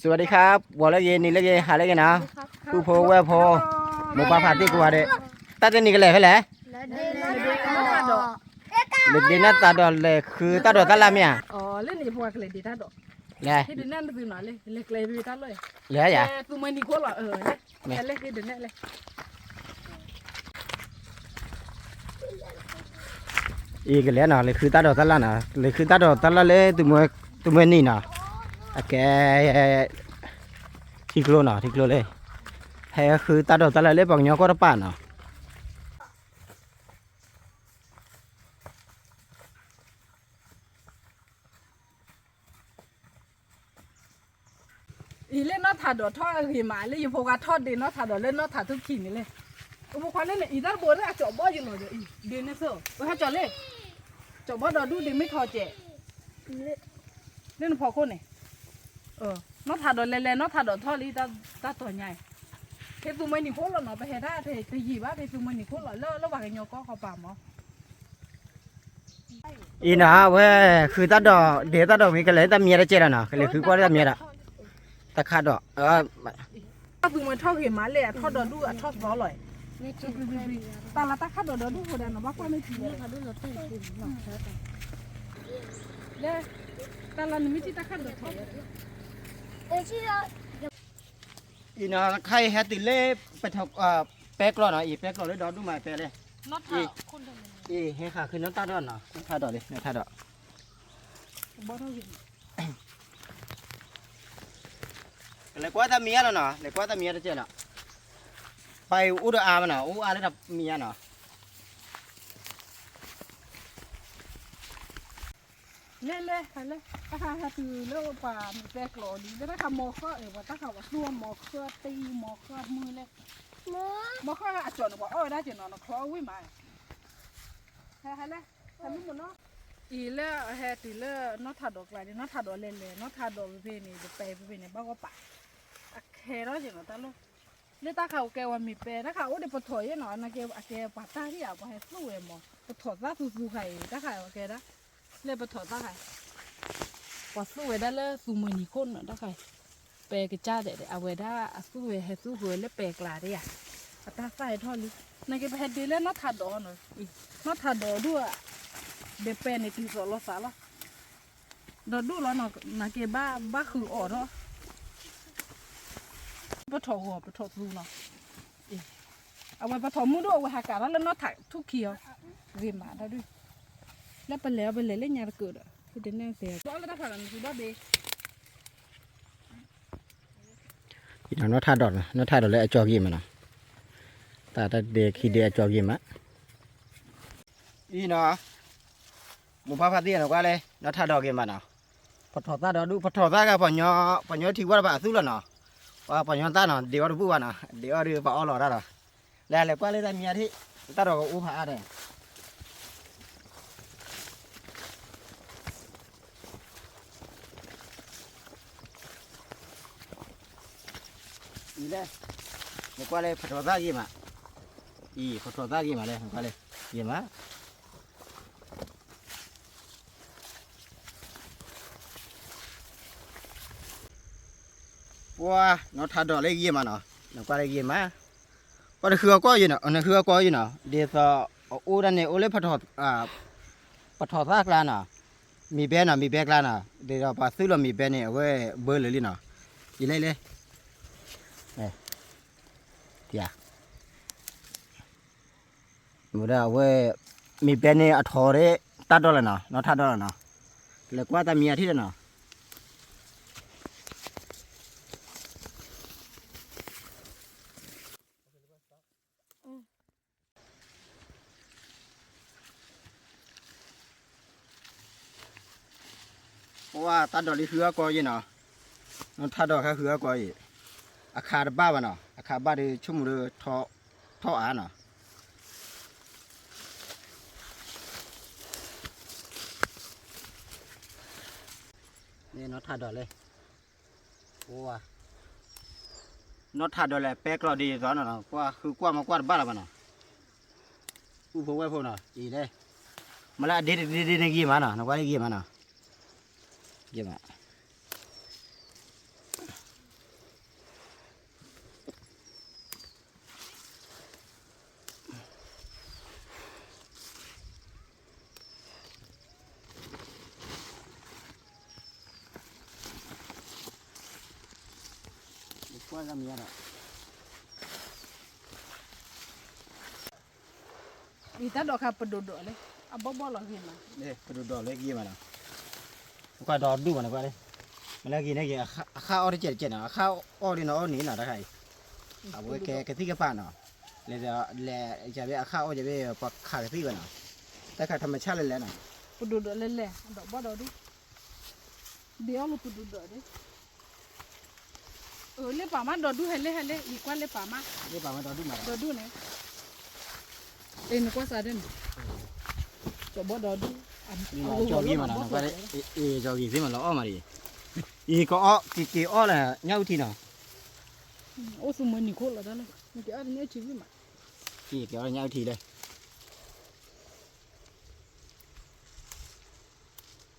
สวัสดีครับ ဂီၤလၢအဂ့ၤ နံၤလၢအဂ့ၤ ဟါလၢအဂ့ၤနီၤ, ပုၢ်ဖိဝဲၢ်ဖိ, မိၢ်ပၢ်ဖါတံၢ်ကိးဂၤဒဲး, တၢ်တနံၤကလဲၤဖဲလဲၣ်, လဲၤဒ့နၢ်သးဒီးလဲၤဃုတၢ်ဒိးတၢ်လၢ်မ့ၢ်ဧါ, လဲၤ, လဲၤယၤ, အံၤကလဲၤနီၤ လဲၤဃုတၢ်ဒိးတၢ်လၢ်နီၤ လဲၤဃုတၢ်ဒိးတၢ်လၢ်လၢ သုးမွဲနံၤနီၤ, အကဲ ထံကျိနီၤ ထံကျိလၢ ဟဲဃုတၢ်ဒိးတၢ်လၢ်လၢပှၤကညီကီၢ်တပၤနီၤ. အံၤလၢနီၢ်ထးဒီးထီၣ်အဂ့ၤမး လၢယဖိခွါထီၣ်ဒ့နီၢ်ထးဒီးလၢနီၢ်ထးထူၣ်ခံန့ၣ်လဲၣ်, အဖိခွါလၢန့ၣ် အံၤတၢ်တဘိလၢအကၠီၤဘီယလီၤဒီးအံၤ ဒ့န့ၣ်သိး ပဟဲကၠီၤလၢ ကၠီၤဘီဒီးဒူၣ်ဒ့မ့ၢ်ထီၣ်ကဲး လၢနဖီခိၣ်န့ၣ်, နီၢ်ထးဒီးလဲၤလဲၤ နီၢ်ထးဒီးထီၣ်လံ တၢ်တီၤညါအံၤ, ဖဲသုးမွဲနံၤခိၣ်လီၤနီၤ ပဟဲဒၣ်တယံာ်ဘၣ် ဖဲသုးမွဲနံၤခိၣ်လီၤ လၢလၢပှၤကညီကီၢ်ဃီပၤမး အံၤနီၤ အဝဲ ဃုတၢ်ဒိး ဒ့တၢ်ဒိးမ့ၢ်ကလဲၤတၢ်မံၤတကဲလီၤနီၤ ကလဲၤဃုကွၢ်လၢတၢ်မံၤဒီး တၢ်ခးဒီး သုးမွဲထီၣ်ဂ့ၤမးလဲၣ် အထီၣ်ဒီးဒူၣ်အထီၣ်သီလီၤ, တၢ်လၢတၢ်ခးဒီးဒီးဒူၣ်ဖိဒီးနီၤ ဘၣ်ကွၢ်မ့ၢ်ထံလီၤ, လၢ တၢ်လၢနမ့ၢ်ထံၣ်တၢ်ခးဒီးထီၣ် အံၤနီၤ ခါအံၤဟဲတုၤလၢ ပဲကျိာ်နီၤ အံၤပဲကျိာ်လၢဒီဒူၣ်မးပဲလဲၣ်, အံၤ ဟဲဃုနီၢ်ထးဒီးနီၤ နီၢ်ထးဒီးလံ နီၢ်ထးဒီး ကလဲၤကွၢ်တၢ်မံၤအါလီၤနီၤ လဲၤကွၢ်တၢ်မံၤအါတကဲလီၤ, ပၢ်အံၤအိၣ်ဒီးအါမးနီၤ အိၣ်အါလၢတၢ်မံၤအါနီၤ လဲၤလဲၤ ဟဲလဲၤ တၢ်ခါဟဲတုၤလၢပှၤမ့ၢ်ပဲကျိာ်လံ လၢတၢ်ခါမီၤဃၢ်အံၤ ပှၤတၢ်ခါပှၤသူမီၤဃၢ်တံၢ်မီၤဃၢ်မုၢ်လဲၣ်, မီၤဃၢ်အကၠီၤန့ၣ် ပှၤအီၣ်ဝဲဒၣ်က့ၤနီၤ နချီအဝံၣ်မး, ဟဲဟဲလဲၤ ဟဲမုၢ်မနီၤ, အံၤလၢအဟဲတုၤလၢနီၢ်ထးဒီးကျါန့ၣ် နီၢ်ထးဒီးလဲၤလဲၤ နီၢ်ထးဒီးဖဲဖဲန့ၣ် တပဲဖဲဖဲန့ၣ် ဘၣ်ဂီၢ်ပာ်, အခဲထီၣ်က့ၤနီၤတၢ်လီၢ် လၢတၢ်ခါအိၣ်ကဲဝဲမ့ၢ်ပဲ တၢ်ခါအိၣ်ဒီးပထီၣ်ယဲနီၤ နာ်က့အကဲပှၤတၢ်ဂ့ၢ်ဧါ ပှၤဟဲသူဝဲမး ပထီၣ်သၣ်သူသူခါအံၤ တၢ်ခါအကဲဒၣ် လၢပထီၣ်သၣ်ခါ ပှၤသူဝဲဒၣ်လၢသူမွဲနံၤခိၣ်နီၤ တၢ်ခါအံၤ ပဲကစၢ်ဒဲး အဝဲဒၣ်အသူဝဲဟဲသူဃုာ်လၢပဲကျါဒၣ်ယၤ အတၢ်သၣ်ဟဲထီၣ်လံ နာ်က့ပဟဲဒ့လၢနီၢ်ထးဒီးနီၤ နီၢ်ထးဒီးဒူၣ် ဒ့ပဲန့ၣ်တုၤသိးလီၤသးလီၤ ဒီးဒူၣ်လီၤနီၤ နာ်က့ဘၣ်ဘၣ်ဃုာ်အီၤထီၣ် ပထီၣ်ဂီၤပထီၣ်သူနီၤ အဝဲပထီၣ်မုၢ်ဒိၣ်အဝဲဟးကးထီၣ်လၢနီၢ်ထးထူၣ်ခံအီၤ ဂ့ၤမးတၢ်ဒုး လၢပလဲၤအီၤပလဲၤလၢညါတကၢးဒီး ဖုတနဲၣ်သ့ၣ် ဘၣ်လၢတၢ်ဖးလီၤနသူဘၣ်ဘ့ အံၤနီၢ်ထးဒီး နီၢ်ထးဒီးလၢအကၠီၤဂ့ၤမးနီၤ တၢ်တၢ်ဒဲခံဒဲအကၠီၤဂ့ၤမး အံၤနီၤ မိၢ်ပၢ်ဖါတံၢ်နီၤကွၢ်လၢ နီၢ်ထးဒီးဂ့ၤမးနီၤ ပထီၣ်သၣ်ဒီးဒူၣ် ပထီၣ်သၣ်ဂ့ၤ ပှၤညီထံဝဲတဘၣ်အသူလီၤနီၤ ပှၤညီသၣ်နီၤ ဒ့အီၣ်တဘူၣ်ဘၣ်နီၤ ဒ့အီၣ်ဒုးပှၤအီလီၤတၢ်ဒီး လဲၤလဲၤကွၢ်လၢတၢ်မံၤအထံၣ် တၢ်ဒီးကအိၣ်ဖးအါဒီး အံၤလဲၣ်, နကွၢ်လၢ ဖထီၣ်သၣ်ဂ့ၤမး, အံၤ ဖထီၣ်သၣ်ဂ့ၤမးလဲၣ် နကွၢ်လၢ ဂ့ၤမး, ပှၤ နီၢ်ထးဒီးလၢဂ့ၤမးနီၤ, နကွၢ်လၢဂ့ၤမး, ပှၤတဃုအကီၢ်ယံၤနီၤ, နဃုအကီၢ်ယံၤနီၤ, ဒ်သိးအအိၣ်ဒၣ်န့ၣ် အိၣ်လၢ ဖထီၣ်သၣ်ကျါနီၤ, မ့ၢ်ဘဲနီၤ, မ့ၢ်ဘဲကျါနီၤ, ဒ်သိးပှၤသူၣ်လီၤမ့ၢ်ဘဲန့ၣ် အဝဲဘၢလၢာ်လံနီၤ, ယလဲၤလဲၤ မ့ၢ်ဒၣ်အဝဲ မ့ၢ်ဘဲန့ၣ်အထီၣ်ဒၣ် တၢ်ဒီလီၤနီၤ, နီၢ်ထးဒီလီၤနီၤ, လဲၤကွၢ်တၢ်မံၤအထံၣ်လီၤနီၤ. ပှၤတၢ်ဒီးလံဃုအကီၢ်ယံၤနီၤ, နီၢ်ထးဒီးခါဃုအကီၢ်ယံၤ, အခါတဘၣ်ဘၣ်နီၤ, အခါဘၣ်ဒီးဆိကမိၣ်ဒီး ထီၣ်အါနီၤ. န့ၣ်နီၢ်ထးဒီးလဲၣ်, ပှၤ နီၢ်ထးဒီးလဲၣ် ပဲကျီးဒ်သိးနီၤ, ပှၤဃုကွၢ်မၤကွၢ်တဘၣ်လၢၤဘၣ်နီၤ, ပုၢ်ဖိဝဲၢ်ဖိနီၤ, အံၤလဲၣ်, မ့ၢ်လၢအဒ့တဒ့ဒ့န့ၣ်ဂ့ၤမးနီၤ, နကွၢ်လၢဂ့ၤမးနီၤ, ဂ့ၤမး. ကွၢ်မံၤဒီး အံၤတၢ်ဒိးခါပဒိၣ်ဒိၣ်လၢ အဘီဘီလီၤဂ့ၤမး, ပဒိၣ်ဒိၣ်လၢဂ့ၤမးနီၤ, ကွၢ်ဒီးဒူၣ်မးနီၤ, ကွၢ်လၢ မ့ၢ်လၢဂ့ၤန့ၣ်ဂ့ၤ, အခါအီၣ်တကဲးတကဲးနီၤ, အခါအီၣ်ဒ်နီၤ အီၣ်န့ၣ်နီၤ တခါအံၤ, အဝဲကဲကသံၣ်ကပၤနီၤ, လဲၤ လဲၤ ယဘ့ၣ်အခါအီၣ်ယဘ့ၣ် ပှၤခးကသံၣ်ဝဲနီၤ, တၢ်ခါထီၣ်မဆါလဲၣ်လဲၣ်နီၤ, ပဒိၣ်ဒိၣ်လဲၣ်လဲၣ် အဒိးဘီဒီးဒူၣ်, ဒ်အီၣ်လၢပဒိၣ်ဒိၣ်ဒၣ် လၢပာ်မးဒီးဒူၣ်ဟဲလၢဟဲလၢ ယကွၢ်လၢပာ်မး, လၢပာ်မးဒီးဒူၣ်မး ဒီးဒူၣ်န့ၣ်, အ့ၣ် နကွၢ်စးဒ်န့ၣ်, ကၠီဘီဒီးဒူၣ်, ကၠီဂ့ၤသ့ၣ်မးလီၤအီၣ်မးဒ်, အံၤကအီၣ်က့ၤက့ၤအီၣ်လၢညၣ်အုၣ်ထံနီၤ, အိၣ်သူမွဲနံၤခိၣ်လီၤတၢ်လၢ နက့ၤအီၣ်တညၣ်အုၣ်ထံဝံၣ်မး, က့ၤက့ၤအီၣ်တညၣ်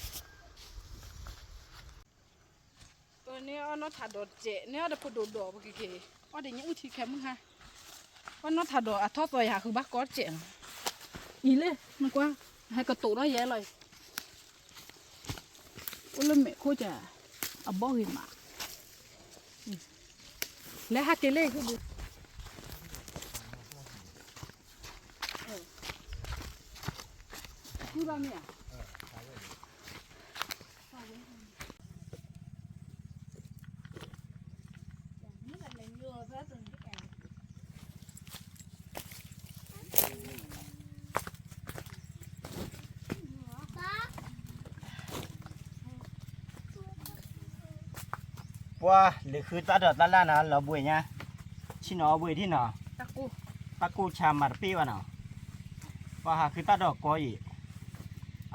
အုၣ်ထံလၢ န့ၢ်အီၣ်နီၢ်ထးဒီးတစဲး န့ၢ်အီၣ်ဒီးပဒိၣ်ဒိၣ်ပကက့ၤ အီၣ်ဒီးညၣ်အုၣ်ထံခဲမုၢ်ဟါ, အီၣ်နီၢ်ထးဒီးအထီၣ်သီယၤဃုဘၣ်ကီတစဲးနီၤ, အံၤလၢ နကွၢ် ဟဲကတိၤထီၣ်ယဲလီၤအံၤ, အိၣ်လၢမဲာ်ခိၣ်က အဘီဂ့ၤမး, လဲၤဟးက့ၤလၢ ပှၤလဲၤဃုတၢ်ဒိးတၢ်လၣ်နၤ လီၤဘှံးညါ, ဆ့ၣ်နီၤအီၣ်ဘှံးထံၣ်နီၤ, တၢ်ကိၢ်ဆါမၤတပ့ၢ်ဘၣ်နီၤ, ပှၤဟးဃုတၢ်ဒိးကီအံၤ,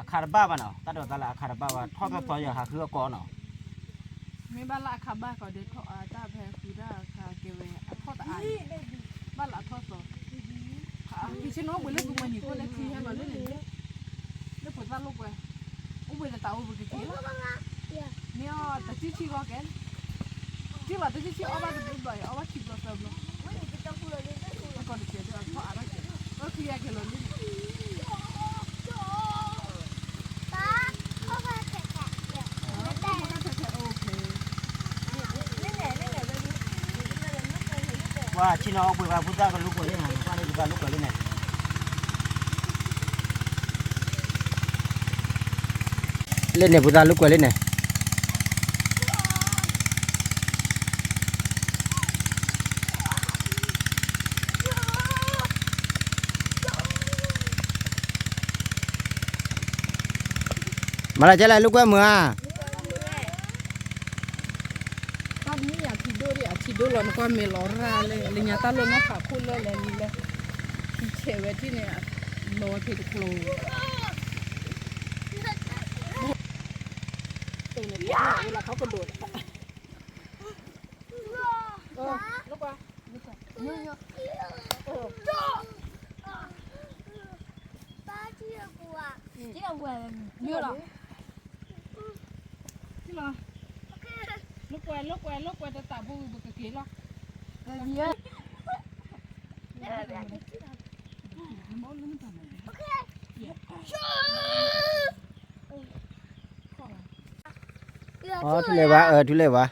အခါတဘၣ်ဘၣ်နီၤ, တၢ်ဒိးတၢ်လၣ်အခါတဘၣ်ဘၣ် ထီၣ်သီသီယဟးဃုအကီနီၤ, မ့ၢ်ဘၣ်လၢအခါဘၣ်ကီးဒီးထီၣ်အတၢ်ဖဲဃုတၢ်အခါကဲဝဲအထီၣ်တအါအံၤ, ဘၣ်လၢအထီၣ်သီ က့ၤဆ့ၣ်နီၤအိၣ်ဘှံးလၢပူၤမွဲနံၤခိၣ်လၢခံဟဲလီၤလၢန့ၣ်, လၢဖိသၣ်လိာ်ကွဲ, အိၣ်ဘှံးလၢတၢ်အိၣ်ပကက့ၤလီၤ, မ့ၢ်အီၣ်တဆံဆံဂီၢ်ကဲ, ထံၣ်လီၤတဆံဆံအီၣ်ဘၣ်တဘျီဘျီအံၤ အီၣ်ဘၣ်ခံဘျီသၢဘျီ, ကီးတကဲးဒီးအထီၣ်အါဘၣ်ကဲ, အီၣ်ခံဂၤကဲလီၤလၢန့ၣ် ပှၤဆ့ၣ်နီၤအီၣ်ဘှံးဘၣ် ဖိသၣ်ကလိာ်ကွဲလၢန့ၣ်, ပှၤလၢဖိသၣ်လိာ်ကွဲလၢန့ၣ်, လၢန့ၣ်ဖိသၣ်လိာ်ကွဲလၢန့ၣ် မၤလၢကလဲၣ် လိာ်ကွဲမုာ်ဧါ, တၢ်တမ့ၢ်ယၤထံဒိၣ်ဒံး အထံဒိၣ်လီၤ နကွၢ်မ့ၢ်လီၤရၣ်လၢ လၢညါတၢ်လိၣ်နီၢ်ဖးခိၣ်လၢလဲၤလံလၢ ဆဲးဝဲထံၣ်န့ၣ် လီၤဝဲဖဲတကျိၤ လၢခီကဒိၣ် လိာ်ကွဲ မ့ၢ်လီၤ လိာ်ကွဲ လိာ်ကွဲ လိာ်ကွဲ တသးဖိ ပကက့ၤလီၤ ထူလဲၣ်ဘၣ် အၢ ထူလဲၣ်ဘၣ်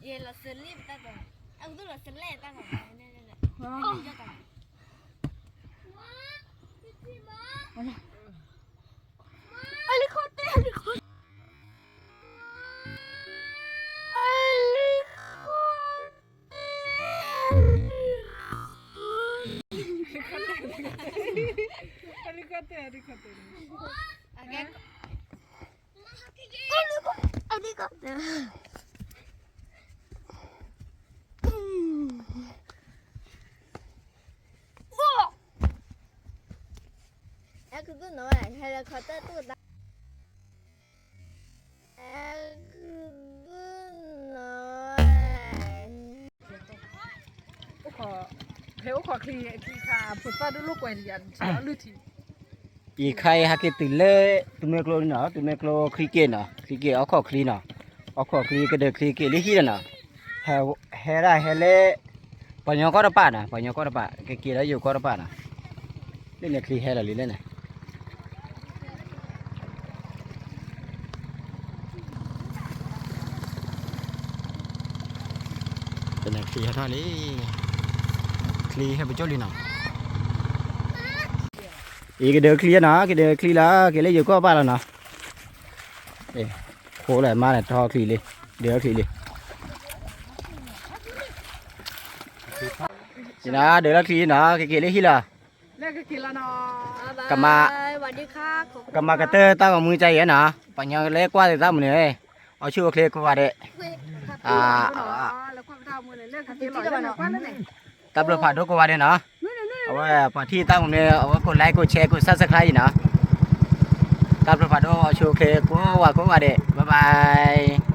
လီၤစလဲၣ်တၢ်, အဝဲသ့ၣ်လီၤစလဲၣ်တၢ်, အလံခီတဲ, အလံခီတဲ, အလံခီတဲ, အလံခီတဲ, အလံခီတဲ, အလံခီတဲ. ယခါအံၤဟဲက့ၤတုၤလၢ တုၤမ့ၢ်ကျိနီၤ, တုၤမ့ၢ်ကျိချံက့ၣ်နီၤ, ချံက့ၣ်အီၣ်ခီၣ်ချံနီၤ, အီၣ်ခီၣ်ချံကဒၢးချံက့ၣ်လၢဟံၣ်ဒီးနီၤ, ဟဲဒၣ်ဟဲလၢ ပှၤညီကီၢ်တပၤနီၤ, ပှၤညီကီၢ်တပၤ ကက့ၤလၢယိၤကီၢ်တပၤနီၤ, လၢန့ၣ်ချံဟဲလီၤလံလၢန့ၣ် တနံၤချံဟဲထီၣ်လံ, ချံဟဲပကၠိလံနီၤ, အံၤကဒၢးချံနီၤ, ကဒၢးချံလီၤ, က့ၤလၢယိၤကီၢ်ဘၣ်လီၤနီၤ, ဃိလၢမါန့ၣ်ထီချံလံ, ဒၢးချံလံ, ဒၢးလီၤချံနီၤ, ကက့ၤလၢဟံၣ်လီၤ, ကမၤ, ကမၤကတၢၢ်တၢ်ဂီၤမူကါအံၤနီၤ, ပှၤညီလၢကွၢ်သ့ၣ်သၣ်မုၢ်န့ၣ်, အိၣ်ဆူၣ်အိၣ်ချ့ကိးဂၤဒဲး, တၢ်ဘျုးဖးဒိၣ်ကိးဂၤဒဲးနီၤ, အဝဲပှၤထံၣ်တၢ်မုၢ်န့ၣ် အဝဲကိး like ကိး share ကိး subscribe အံၤနီၤ, တၢ်ဘျုးဖးဒိၣ် အိၣ်ဆူၣ်အိၣ်ချ့ကိးဂၤကိးဂၤဒဲး, bye bye.